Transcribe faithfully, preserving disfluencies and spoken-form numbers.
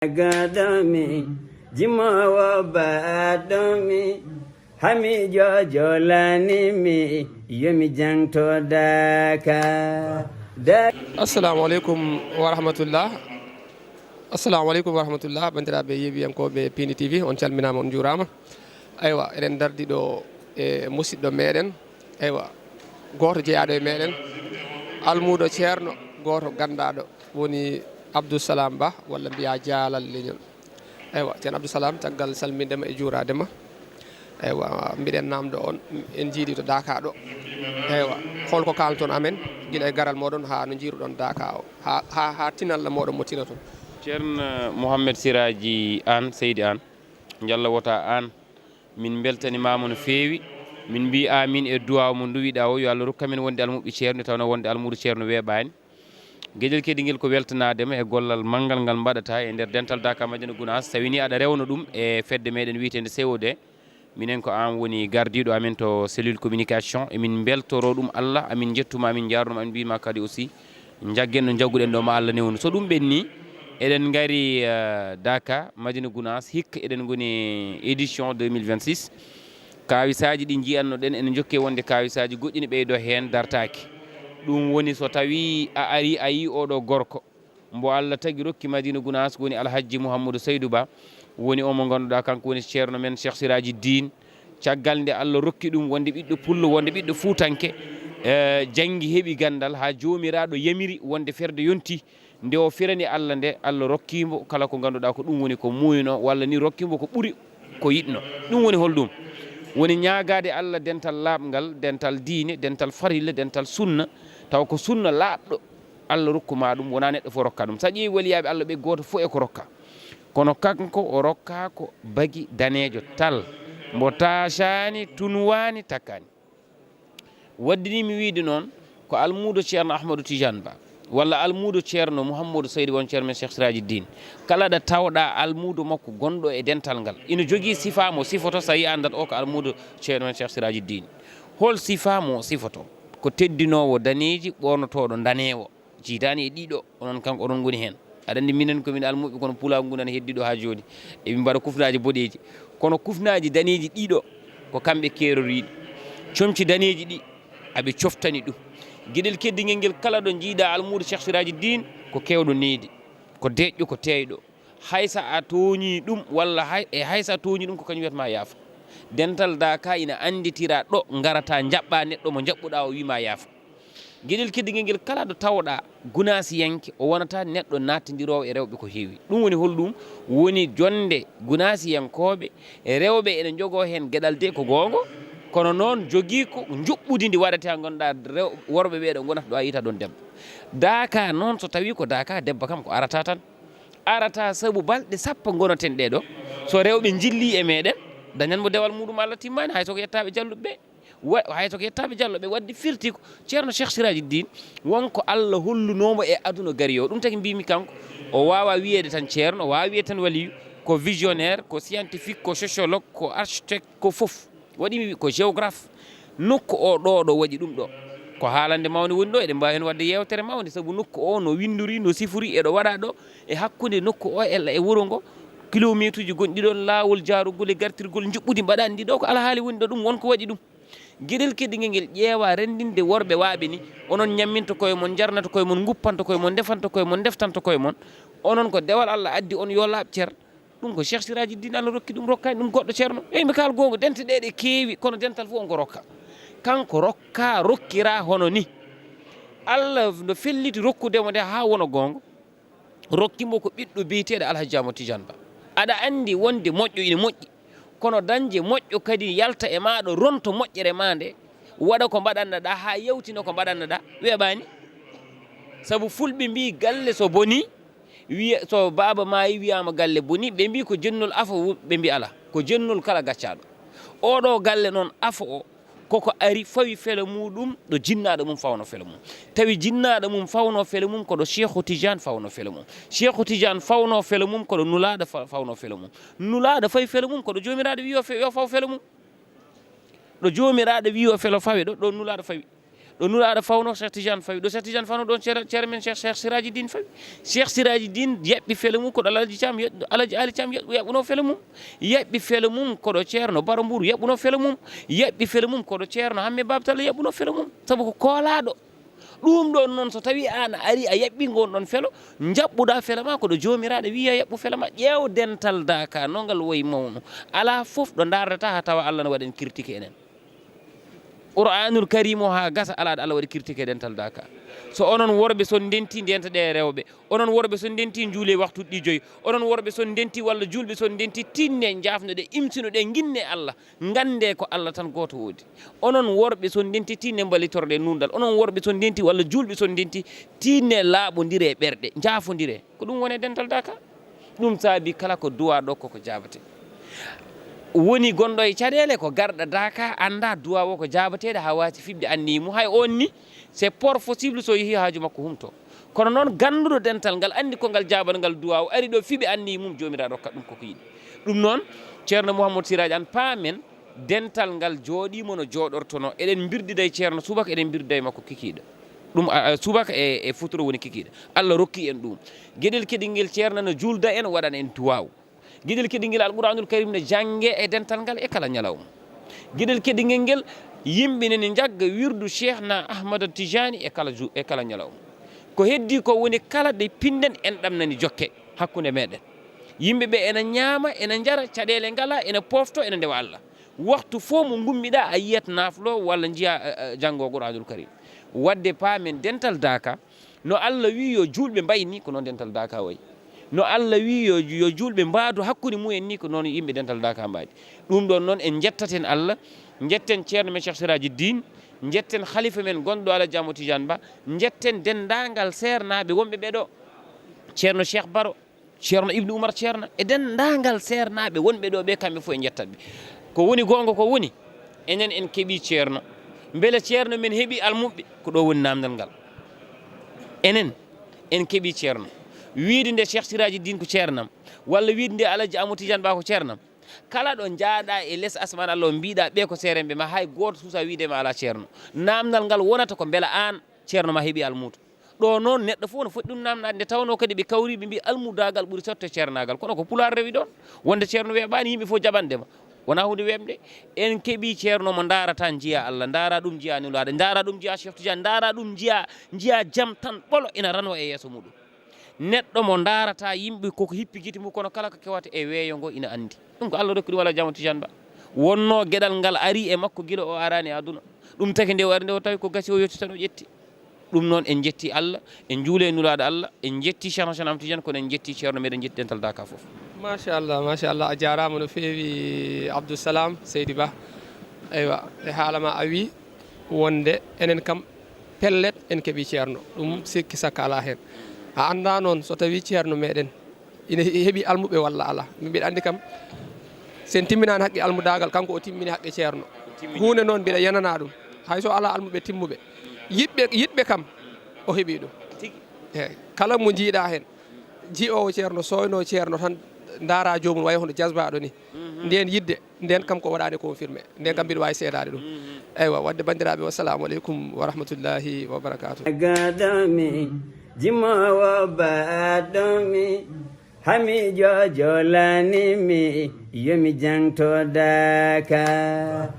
Gaɗomi, jimowo baɗomi, hami jojolani mi, yomi jangto daka. Da- Assalamu aleykum wa rahmatullah. Assalamu aleykum wa rahmatullah, banndiraaɓe yeewiyankooɓe Pini T V, on calminaama, on njuuraama. Aywa, eɗen ndardi ɗo e musidɗo meɗen, aywa, gooto jeyaaɗo e meɗen, almuudo ceerno, gooto ganndaaɗo, woni Abdou Salam Ba, walla mbiya Jaalal Leñol. Aywa, ceerno Abdou Salam, caggal salminde ma e juuraade ma, aywa, mbiɗen naamndo on, en njiidi to Daka ɗo. Aywa, holko kaalton amen, gila e garal moɗon haa no njiiruɗon Daka o, haa, haa, haa tinalla moɗon mo tinaton? Ceerno Mouhamed Siraaji Aan, Seydi Aan, Njalla wota aan, min mbeltanimaama no feewi. Min mbii amin e duwaaw mo nduwiɗaa o, yo Allah rokku amen wonde almuɓɓe ceerno, nde tawnoo wonde almuudo ceerno weeɓaani. Geɗel keɗingel ko weltanaade ma e gollal manngal ngal mbaɗataa e nder dental Daka Madina Gunaas, tawi ni aɗa rewna ɗum e fedde meɗen wiyeteende C O D. Minen ko aan woni gardiiɗo amen to cellule communication. Emin mbeltoroo ɗum Allah, amin njettuma, amin njaarnoma, amin mbiyma kadi aussi, njaggen no njagguɗen ɗo, ma Allah newnu. So ɗum ɓenni, eɗen ngari eh, Daka Madina Gunaas, hikka eɗen ngoni édition deux mille vingt-six. Kaawisaaji ɗi njiyannoɗen ene njokki wonde kaawisaaji goɗɗi ne ɓeydo heen dartaaki. Ɗum woni so tawi a ari a yii oɗo gorko mbo Allah tagi rokki Madina Gunaas, woni Alhajji Mouhamadou Saydou Ba, woni omo ngannduɗaa kanko woni ceerno men Cheikh Siraji Dine. Caggal nde Allah rokki ɗum wonde ɓiɗɗo pullo, wonde ɓiɗɗo fuutanke, eh, janngi, heɓi ganndal haa joomiraaɗo yamiri wonde ferde yonti. Nde o firani Allah nde, Allah rokki mbo kala ko ngannduɗaa ko ɗum woni ko muuyno, walla ni rokki mbo ko ɓuri ko yiɗno. Ɗum woni holɗum? Woni ñaagaade Allah dental laaɓngal, dental diine, dental farilla, dental sunna, taw ko sunna laaɓɗo Allah rokku ma ɗum, wonaa neɗɗo fof rokka ɗum. So a ƴeewi waliyaaɓe Allah ɓe, gooto fof e ko rokka. Kono kanko o rokkaa ko bagi daneejo tal, mbo taacaani, tunwaani, takkaani. Waddini mi wiide noon, ko almuudo ceerno Ahmadou Tidiane Ba, walla almuudo ceerno Mouhamadou Saydou, won ceerno men Cheikh Siraji Dine. Kala ɗo tawɗaa almuudo makko gonɗo e dental ngal, ina jogii sifaa mo sifoto, so a yiya anndat o ko almuudo ceerno men Cheikh Siraji Dine. Hol sifaa mo sifoto? Ko teddinoowo daneeji, ɓoornotooɗo ndaneewo. Jiidaani e ɗiɗo, onon kanko oɗon ngoni heen. Aɗa anndi minen ko min almuɓɓe, kono pulaagu ngu nana heddi ɗo haa jooni. Eɓe mbaɗa kufnaaji boɗeeji. Kono kufnaaji daneeji ɗiɗo, ko kamɓe keeroriiɗi. Comci daneeji ɗi, aɓe coftani ɗum. Geɗel keddingel ngel kala ɗo njiiɗaa almuudo Cheikh Siraji Dine, ko keewɗo needi, ko deeƴɗo, ko teeyɗo. Hay so a tooñii ɗum, walla hay, e hay so a tooñii ɗum, ko kañum wiyata ma yaafo. Dental Daka ina annditira ɗo ngarata njaɓɓa neɗɗo mo njaɓɓuɗaa o wii ma yaafo. Geɗel keddingel ngel kala ɗo tawɗaa gunaasiyanke, o wonata neɗɗo naattindiroowo e rewɓe ko heewi. Ɗum woni holɗum? Woni jonnde gunaasiyankooɓe, rewɓe ene njogoo heen geɗal de ko goongo, kono noon jogii ko njuɓɓudi ndi waɗata, ngannduɗaa rew-, worɓe ɓee ɗo ngonata ɗo a yiyta ɗoon debbo. Daka noon, so tawii ko Daka, debbo kam ko arata tan. Arata sabu balɗe sappo ngonaten ɗee ɗo, so rewɓe njillii e meɗen, dañan mo dewal muɗum Allah timmaani, hay so ko yettaaɓe jalluɓe ɓe. Wa-, hay so ko yettaaɓe jalluɓe ɓe, waɗde firti ko ceerno Cheikh Siraji Dine, won ko Allah hollunoomo e aduna gari o. Ɗum tagi mbimi kanko, o waawa wiyeede tan ceerno, o waawa wiyeede tan waliyu, ko visionnaire, ko scientifique, ko sociologue, ko architecte, ko fof. Waɗi mi wi ko géographe. Nokku o ɗo, ɗo waɗi ɗum ɗo. Ko haalande mawnde woni ɗo, eɗen mbaawi heen waɗde yeewtere mawnde, sabu nokku o no winndori, no sifori, eɗo waɗa ɗo, e hakkunde nokku o e, e wuro ngo, kilomeetuuji gonɗi ɗoon, laawol jaarugol e gartirgol, njuɓɓudi mbaɗaandi ɗo, ko alhaali woni ɗo, ɗum won ko waɗi ɗum. Geɗel keddingel ngel ƴeewa renndinde worɓe waaɓe ni, onon ñamminta koye mon, njarnata koye mon, nguppanta koye mon, ndefanta koye mon, ndeftanta koye mon. Onon ko dewal Allah addi on, yo laaɓ cer. Ɗum ko Cheikh Siraji Dine, Allah rokki ɗum, rokkaani ɗum goɗɗo ceerno. Eyi, mi kaal goonga, dente ɗe ɗe keewi, kono dental fof on ko rokka. Kanko rokka, rokkira hono ni. Allah no felliti rokkude mo nde haa wona goonga. Rokki mo ko ɓiɗɗo biyeteeɗo Alhaji Amadou Tidiane Ba. Aɗa anndi wonde moƴƴo ina moƴƴi, kono dañde moƴƴo kadi yalta e maaɗa, ronto moƴƴere ma nde, waɗa ko mbaɗanno ɗaa haa yawtina ko mbaɗanno ɗaa, weeɓaani. Sabu fulɓe mbii galle so bonii, wiya, so baaba maayi wiyaama galle bonii, ɓe mbii ko jennol afo, wu-, ɓe mbii alaa, ko jennol kala gaccaaɗo. Oɗo galle noon afo o, koko ari fawi felo muɗum ɗo jinnaaɗo mum fawno felo mum. Tawi jinnaaɗo mum fawno felo mum ko ɗo Cheikhu Tidiane fawno felo mum. Cheikhu Tidiane fawno felo mum ko ɗo Nulaaɗo fa-, fawno felo mum. Nulaaɗo fawi felo mum ko ɗo Joomiraaɗo wii yo fe-, yo faw felo mum. Ɗo Joomiraaɗo wii yo felo fawe ɗo, ɗo Nulaaɗo fawi. Ɗo Nulaaɗo fawno, Cheikh Tidiane fawi. Ɗo Cheikh Tidiane fawno, ɗon ceer-, ceerno men Cheikh, Cheikh Siraji Din fawi. Cheikh Siraji Din yaɓɓi fele mum, koɗo Alaji Thiam, yaɓ-, Alaji Ali Thiam yaɓ-, yaɓɓuno fele mum. Yaɓɓi fele mum, koɗo ceerno Baro Mbuuru yaɓɓuno fele mum. Yaɓɓi fele mum, koɗo ceerno Hamme Babtalla yaɓɓuno fele mum. Sabu ko koolaaɗo. Ɗum ɗon noon, so tawi aan a ari a yaɓɓi ngon ɗon felo, njaɓɓuɗa fele ma, koɗo joomiraaɗo wiya yaɓɓu fele ma. Ƴeew dental Daaka, no ngal woyi mawno. Alaa fof ɗo ndaardata haa tawa Allah no waɗen critique enen. Qur'aanul Kariim o haa gasa, alaa ɗo Allah waɗi critique e dental Daaka. So onon worɓe, so ndenti, ndenta ɗe rewɓe. Onon worɓe, so ndenti, njuule waktuuji ɗi joyi. Onon worɓe, so ndenti, walla juulɓe, so ndenti, tinne, njaafno ɗe, imsino ɗe, nginne Allah. Ngannde ko Allah tan gooto woodi. Onon worɓe, so ndenti, tinne, mballitoro ɗe nuunɗal. Onon worɓe, so ndenti, walla juulɓe, so ndenti, tinne, laaɓondire ɓerɗe, njaafondire. Ko ɗum woni e dental Daaka. Ɗum saabi kala ko duwaa ɗo koko jaabate. Woni gonɗo e caɗeele ko garɗa Daaka, annda duwaa o ko jaabateeɗo haa waasi fiɓde anniyi mum. Hay on ni, c'est pas possible so yehi haaju makko humto. Kono noon gannduɗo dental ngal, anndi ko ngal jaabangal duwaa o, ari ɗo fiɓe anniyi mum, Joomiraaɗo hokkat ɗum koko yiɗi. Ɗum noon, Ceerno Mouhamadou Siraji Anne, paamen, dental ngal jooɗiima no jooɗortonoo. Eɗen mbirdida e Ceerno subaka, eɗen mbirdida e makko kikiiɗe. Ɗum, a, a, subaka e, e futuro woni kikiiɗe. Allah rokki en ɗum. Geɗel keɗingel Ceerno no juulda en, waɗana en duwaaw. Geɗel keɗingel Alquraanul Kariim no jannge e dental ngal e kala ñalawma. Geɗel keɗingel ngel, yimɓe nene njagga wirdu Cheikhna Ahmada Tijani e kala ju-, e kala ñalawma. Ko heddi ko woni kala nde pinɗen en ɗamnani jokke hakkunde meɗen. Yimɓe ɓe ena ñaama, ena njara, caɗeele ngala, ena pofto, ena ndewa Allah. Waktu fof mo ngummiɗaa, a yiyat naaflo walla njiya, eh, eh, janngo Qur'aanul Kariim. Waɗde paamen dental Daaka, no Allah wi yo juulɓe mbayi ni, ko noon dental Daaka wayi. No Allah wi yo, yo juulɓe mbaadu hakkunde mumen ni, ko noon yimɓe dental Daaka mbaadi. Ɗum ɗoon noon en njettat heen Allah, njetten Ceerno men Cheikh Siraji Din, njetten halifa men gonɗo Alaji Amadou Tidiane Ba, njetten denndaangal seernaaɓe wonɓe ɓee ɗo. Ceerno Cheikh Baro, Ceerno Ibnu Umar Ceerno, e denndaangal seernaaɓe wonɓe ɗo ɓe, kamɓe fof en njettat ɓe. Ko woni goonga ko woni, enen en keɓii Ceerno. Mbele Ceerno men heɓii almuɓɓe? Ko ɗo woni naamndal ngal. Enen en keɓii Ceerno. Wiyde nde Cheikh Siraji Din ko ceernam, walla wiyde nde Alaji Amadou Tidiane Ba ko ceernam, kala ɗo njaaɗa e les asmaan Allah o mbiɗa ɓe ko seerenɓe ma, hay gooto suusa wiyde ma alaa Ceerno. Naamndal ngal wonata ko mbela aan Ceerno ma heɓii almuudo. Ɗo noon, neɗɗo fof no foti ɗum naamnaade, nde tawnoo kadi ɓe kawri, ɓe mbii almudaagal ɓuri sotto e ceernaagal. Kono ko Pulaar rewi ɗoon, wonde Ceerno weeɓaani, yimɓe fof jaɓande ma. Wonaa huunde weeɓnde. En keɓii Ceerno mo ndaarata, njiya Allah, ndaara ɗum, njiya Nulaaɗo, ndaara ɗum, njiya Cheikh Tidiane, ndaara ɗum, njiya, njiya jam tan ɓolo ina ranoo e yeeso muɗum. Neɗɗo mo ndaarata, yimɓe koko hippi gite mum, kono kala ko kewata e weeyo ngo ina anndi. Ɗum ko Allah rokki ɗum Alaji Amadou Tidiane Ba. Wonnoo geɗal ngal ari e makko gila o araani e aduna. Ɗum taki nde o ari nde o tawi ko gasi o yetti tan o ƴetti. Ɗum noon en njetti Allah, en njuuli e Nulaaɗo Allah, en njetti Cheikhna Cheikh Ahmad Tidiane, kono en njetti Ceerno meɗen, njetti dental Daaka fof. Machallah, machallah, a jaaraama no feewi Abdou Salam Seydi Ba. Eywa, e haala ma a wi wonde enen kam pellet en keɓii Ceerno, ɗum sikki sakka alaa heen. A anndaa noon so tawii Ceerno meɗen ina he-, heɓi almuɓe walla alaa. Min mbiɗa anndi kam, so en timminaani haqqe almudaagal, kanko o timmini haqqe Ceerno. Huunde noon mbiɗa yanana ɗum. Hay so alaa almuɓe timmuɓe, yiɗɓe, yiɗɓe kam, o heɓi ɗum. Eey, kala mo njiiɗaa heen, ji'oowo Ceerno, sooynoowo Ceerno tan, ndaara joomum wayi hono jasbaaɗo ni. Ndeen yiɗde, ndeen kam ko waɗaani confirmé. Ndeen kam mbiɗa waawi seedaade ɗum. Eywa, waɗde banndiraaɓe, wassalamu aleykum wa rahmatullahi wa barakatuh. Gadami, jimowo baɗomi, hami jojolani mi, yomi jangto daka.